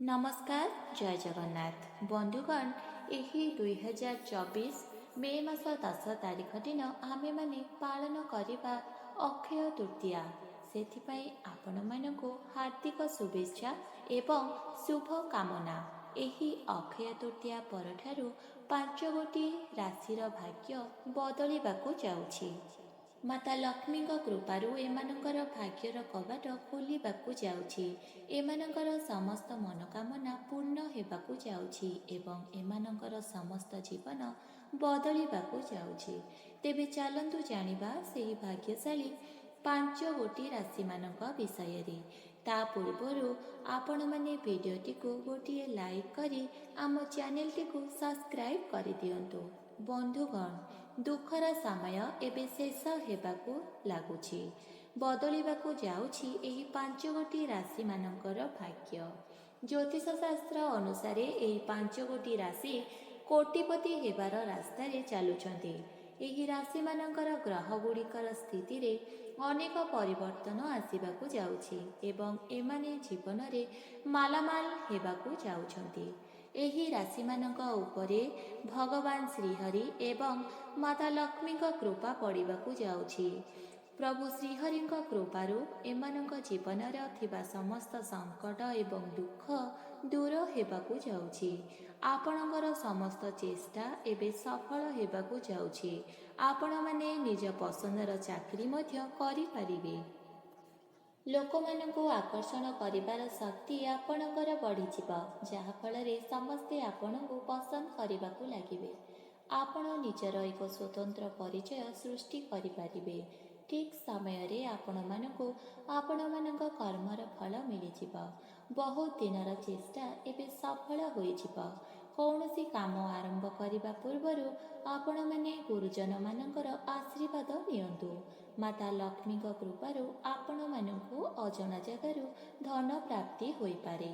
ନମସ୍କାର, ଜୟ ଜଗନ୍ନାଥ। ବନ୍ଧୁଗଣ, ଏହି 2024 ମେ ମାସ 10 ତାରିଖ ଦିନ ଆମେମାନେ ପାଳନ କରିବା ଅକ୍ଷୟ ତୃତୀୟା। ସେଥିପାଇଁ ଆପଣମାନଙ୍କୁ ହାର୍ଦ୍ଦିକ ଶୁଭେଚ୍ଛା ଏବଂ ଶୁଭ କାମନା। ଏହି ଅକ୍ଷୟ ତୃତୀୟା ପରଠାରୁ ପାଞ୍ଚ ଗୋଟି ରାଶିର ଭାଗ୍ୟ ବଦଳିବାକୁ ଯାଉଛି। ମାତା ଲକ୍ଷ୍ମୀଙ୍କ କୃପାରୁ ଏମାନଙ୍କର ଭାଗ୍ୟର କବାଟ ଖୋଲିବାକୁ ଯାଉଛି। ଏମାନଙ୍କର ସମସ୍ତ ମନୋକାମନା ପୂର୍ଣ୍ଣ ହେବାକୁ ଯାଉଛି ଏବଂ ଏମାନଙ୍କର ସମସ୍ତ ଜୀବନ ବଦଳିବାକୁ ଯାଉଛି। ତେବେ ଚାଲନ୍ତୁ ଜାଣିବା ସେହି ଭାଗ୍ୟଶାଳୀ ପାଞ୍ଚ ଗୋଟି ରାଶିମାନଙ୍କ ବିଷୟରେ। ତା ପୂର୍ବରୁ ଆପଣମାନେ ଭିଡ଼ିଓଟିକୁ ଗୋଟିଏ ଲାଇକ୍ କରି ଆମ ଚ୍ୟାନେଲଟିକୁ ସବସ୍କ୍ରାଇବ୍ କରିଦିଅନ୍ତୁ। ବନ୍ଧୁଗଣ, ଦୁଃଖର ସମୟ ଏବେ ଶେଷ ହେବାକୁ ଲାଗୁଛି। ବଦଳିବାକୁ ଯାଉଛି ଏହି ପାଞ୍ଚ ଗୋଟି ରାଶିମାନଙ୍କର ଭାଗ୍ୟ। ଜ୍ୟୋତିଷ ଶାସ୍ତ୍ର ଅନୁସାରେ ଏହି ପାଞ୍ଚ ଗୋଟି ରାଶି କୋଟିପତି ହେବାର ରାସ୍ତାରେ ଚାଲୁଛନ୍ତି। ଏହି ରାଶିମାନଙ୍କର ଗ୍ରହ ଗୁଡ଼ିକର ସ୍ଥିତିରେ ଅନେକ ପରିବର୍ତ୍ତନ ଆସିବାକୁ ଯାଉଛି ଏବଂ ଏମାନେ ଜୀବନରେ ମାଲାମାଲ ହେବାକୁ ଯାଉଛନ୍ତି। ଏହି ରାଶିମାନଙ୍କ ଉପରେ ଭଗବାନ ଶ୍ରୀହରି ଏବଂ ମାତା ଲକ୍ଷ୍ମୀଙ୍କ କୃପା ପଡ଼ିବାକୁ ଯାଉଛି। ପ୍ରଭୁ ଶ୍ରୀହରିଙ୍କ କୃପାରୁ ଏମାନଙ୍କ ଜୀବନରେ ଥିବା ସମସ୍ତ ସଙ୍କଟ ଏବଂ ଦୁଃଖ ଦୂର ହେବାକୁ ଯାଉଛି। ଆପଣଙ୍କର ସମସ୍ତ ଚେଷ୍ଟା ଏବେ ସଫଳ ହେବାକୁ ଯାଉଛି। ଆପଣମାନେ ନିଜ ପସନ୍ଦର ଚାକିରି ମଧ୍ୟ କରିପାରିବେ। ଲୋକମାନଙ୍କୁ ଆକର୍ଷଣ କରିବାର ଶକ୍ତି ଆପଣଙ୍କର ବଢ଼ିଯିବ, ଯାହାଫଳରେ ସମସ୍ତେ ଆପଣଙ୍କୁ ପସନ୍ଦ କରିବାକୁ ଲାଗିବେ। ଆପଣ ନିଜର ଏକ ସ୍ୱତନ୍ତ୍ର ପରିଚୟ ସୃଷ୍ଟି କରିପାରିବେ। ଠିକ୍ ସମୟରେ ଆପଣମାନଙ୍କୁ ଆପଣମାନଙ୍କ କର୍ମର ଫଳ ମିଳିଯିବ। ବହୁତ ଦିନର ଚେଷ୍ଟା ଏବେ ସଫଳ ହୋଇଯିବ। କୌଣସି କାମ ଆରମ୍ଭ କରିବା ପୂର୍ବରୁ ଆପଣମାନେ ଗୁରୁଜନମାନଙ୍କର ଆଶୀର୍ବାଦ ନିଅନ୍ତୁ। ମାତା ଲକ୍ଷ୍ମୀଙ୍କ କୃପାରୁ ଆପଣମାନଙ୍କୁ ଅଜଣା ଜାଗାରୁ ଧନ ପ୍ରାପ୍ତି ହୋଇପାରେ।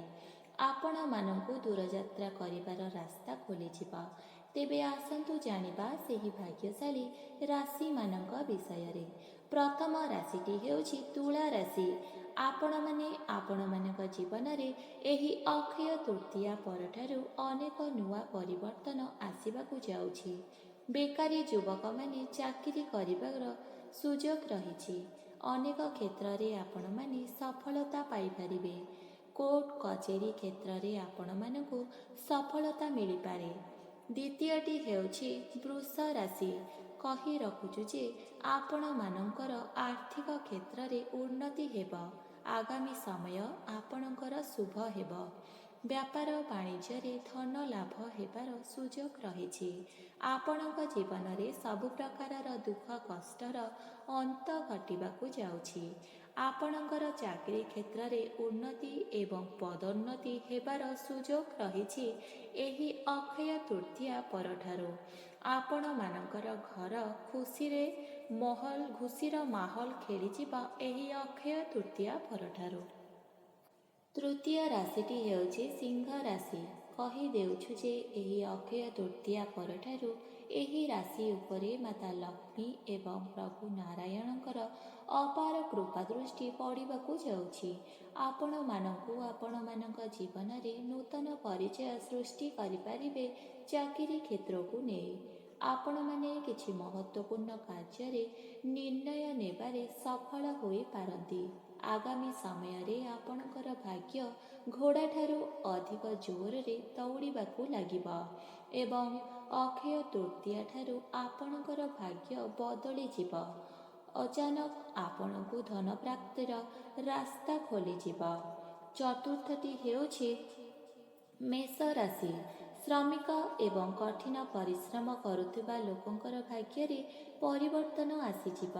ଆପଣମାନଙ୍କୁ ଦୂରଯାତ୍ରା କରିବାର ରାସ୍ତା ଖୋଲିଯିବ। ତେବେ ଆସନ୍ତୁ ଜାଣିବା ସେହି ଭାଗ୍ୟଶାଳୀ ରାଶିମାନଙ୍କ ବିଷୟରେ। ପ୍ରଥମ ରାଶିଟି ହେଉଛି ତୁଳା ରାଶି। ଆପଣମାନେ ଆପଣମାନଙ୍କ ଜୀବନରେ ଏହି ଅକ୍ଷୟ ତୃତୀୟା ପରଠାରୁ ଅନେକ ନୂଆ ପରିବର୍ତ୍ତନ ଆସିବାକୁ ଯାଉଛି। ବେକାରୀ ଯୁବକମାନେ ଚାକିରି କରିବାର ସୁଯୋଗ ରହିଛି। ଅନେକ କ୍ଷେତ୍ରରେ ଆପଣମାନେ ସଫଳତା ପାଇପାରିବେ। କୋର୍ଟ କଚେରୀ କ୍ଷେତ୍ରରେ ଆପଣମାନଙ୍କୁ ସଫଳତା ମିଳିପାରେ। ଦ୍ୱିତୀୟଟି ହେଉଛି ବୃଷ ରାଶି। କହି ରଖୁଛୁ ଯେ ଆପଣମାନଙ୍କର ଆର୍ଥିକ କ୍ଷେତ୍ରରେ ଉନ୍ନତି ହେବ। ଆଗାମୀ ସମୟ ଆପଣଙ୍କର ଶୁଭ ହେବ। ବ୍ୟାପାର ବାଣିଜ୍ୟରେ ଧନ ଲାଭ ହେବାର ସୁଯୋଗ ରହିଛି। ଆପଣଙ୍କ ଜୀବନରେ ସବୁ ପ୍ରକାରର ଦୁଃଖ କଷ୍ଟର ଅନ୍ତ ଘଟିବାକୁ ଯାଉଛି। ଆପଣଙ୍କର ଚାକିରି କ୍ଷେତ୍ରରେ ଉନ୍ନତି ଏବଂ ପଦୋନ୍ନତି ହେବାର ସୁଯୋଗ ରହିଛି। ଏହି ଅକ୍ଷୟ ତୃତୀୟା ପରଠାରୁ ଆପଣମାନଙ୍କର ଘର ଖୁସିର ମାହୋଲ ଖେଳିଯିବ ଏହି ଅକ୍ଷୟ ତୃତୀୟା ପରଠାରୁ। ତୃତୀୟ ରାଶିଟି ହେଉଛି ସିଂହ ରାଶି। କହିଦେଉଛୁ ଯେ ଏହି ଅକ୍ଷୟ ତୃତୀୟା ପରଠାରୁ ଏହି ରାଶି ଉପରେ ମାତା ଲକ୍ଷ୍ମୀ ଏବଂ ପ୍ରଭୁ ନାରାୟଣଙ୍କର ଅପାର କୃପା ଦୃଷ୍ଟି ପଡ଼ିବାକୁ ଯାଉଛି। ଆପଣମାନଙ୍କୁ ଆପଣମାନଙ୍କ ଜୀବନରେ ନୂତନ ପରିଚୟ ସୃଷ୍ଟି କରିପାରିବେ। ଚାକିରି କ୍ଷେତ୍ରକୁ ନେଇ ଆପଣମାନେ କିଛି ମହତ୍ତ୍ୱପୂର୍ଣ୍ଣ କାର୍ଯ୍ୟରେ ନିର୍ଣ୍ଣୟ ନେବାରେ ସଫଳ ହୋଇପାରନ୍ତି। ଆଗାମୀ ସମୟରେ ଆପଣଙ୍କର ଭାଗ୍ୟ ଘୋଡ଼ାଠାରୁ ଅଧିକ ଜୋରରେ ଦୌଡ଼ିବାକୁ ଲାଗିବ ଏବଂ ଅକ୍ଷୟ ତୃତୀୟା ଠାରୁ ଆପଣଙ୍କର ଭାଗ୍ୟ ବଦଳିଯିବ। ଅଚାନକ ଆପଣଙ୍କୁ ଧନପ୍ରାପ୍ତିର ରାସ୍ତା ଖୋଲିଯିବ। ଚତୁର୍ଥଟି ହେଉଛି ମେଷ ରାଶି। ଶ୍ରମିକ ଏବଂ କଠିନ ପରିଶ୍ରମ କରୁଥିବା ଲୋକଙ୍କର ଭାଗ୍ୟରେ ପରିବର୍ତ୍ତନ ଆସିଯିବ।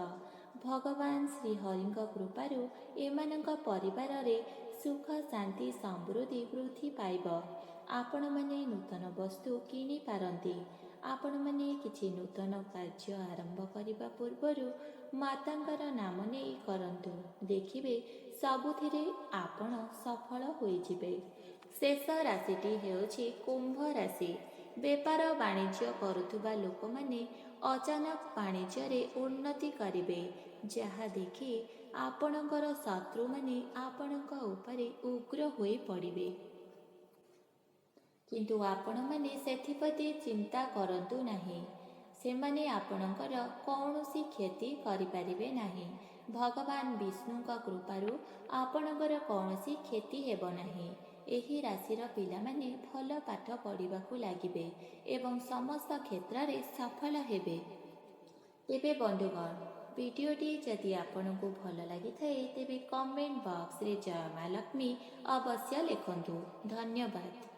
ଭଗବାନ ଶ୍ରୀହରିଙ୍କ କୃପାରୁ ଏମାନଙ୍କ ପରିବାରରେ ସୁଖ, ଶାନ୍ତି, ସମୃଦ୍ଧି ବୃଦ୍ଧି ପାଇବ। ଆପଣମାନେ ନୂତନ ବସ୍ତୁ କିଣିପାରନ୍ତି। ଆପଣମାନେ କିଛି ନୂତନ କାର୍ଯ୍ୟ ଆରମ୍ଭ କରିବା ପୂର୍ବରୁ ମାତାଙ୍କର ନାମ ନେଇ କରନ୍ତୁ। ଦେଖିବେ, ସବୁଥିରେ ଆପଣ ସଫଳ ହୋଇଯିବେ। ଶେଷ ରାଶିଟି ହେଉଛି କୁମ୍ଭ ରାଶି। ବେପାର ବାଣିଜ୍ୟ କରୁଥିବା ଲୋକମାନେ ଅଚାନକ ବାଣିଜ୍ୟରେ ଉନ୍ନତି କରିବେ, ଯାହା ଦେଖି ଆପଣଙ୍କର ଶତ୍ରୁମାନେ ଆପଣଙ୍କ ଉପରେ ଉଗ୍ର ହୋଇ ପଡ଼ିବେ। କିନ୍ତୁ ଆପଣମାନେ ସେଥିପ୍ରତି ଚିନ୍ତା କରନ୍ତୁ ନାହିଁ। ସେମାନେ ଆପଣଙ୍କର କୌଣସି କ୍ଷତି କରିପାରିବେ ନାହିଁ। ଭଗବାନ ବିଷ୍ଣୁଙ୍କ କୃପାରୁ ଆପଣଙ୍କର କୌଣସି କ୍ଷତି ହେବ ନାହିଁ। ଏହି ରାଶିର ପିଲାମାନେ ଭଲ ପାଠ ପଢ଼ିବାକୁ ଲାଗିବେ ଏବଂ ସମସ୍ତ କ୍ଷେତ୍ରରେ ସଫଳ ହେବେ। ତେବେ ବନ୍ଧୁଗଣ, ଭିଡ଼ିଓଟି ଯଦି ଆପଣଙ୍କୁ ଭଲ ଲାଗିଥାଏ, ତେବେ କମେଣ୍ଟ ବକ୍ସରେ ଜୟ ମା ଲକ୍ଷ୍ମୀ ଅବଶ୍ୟ ଲେଖନ୍ତୁ। ଧନ୍ୟବାଦ।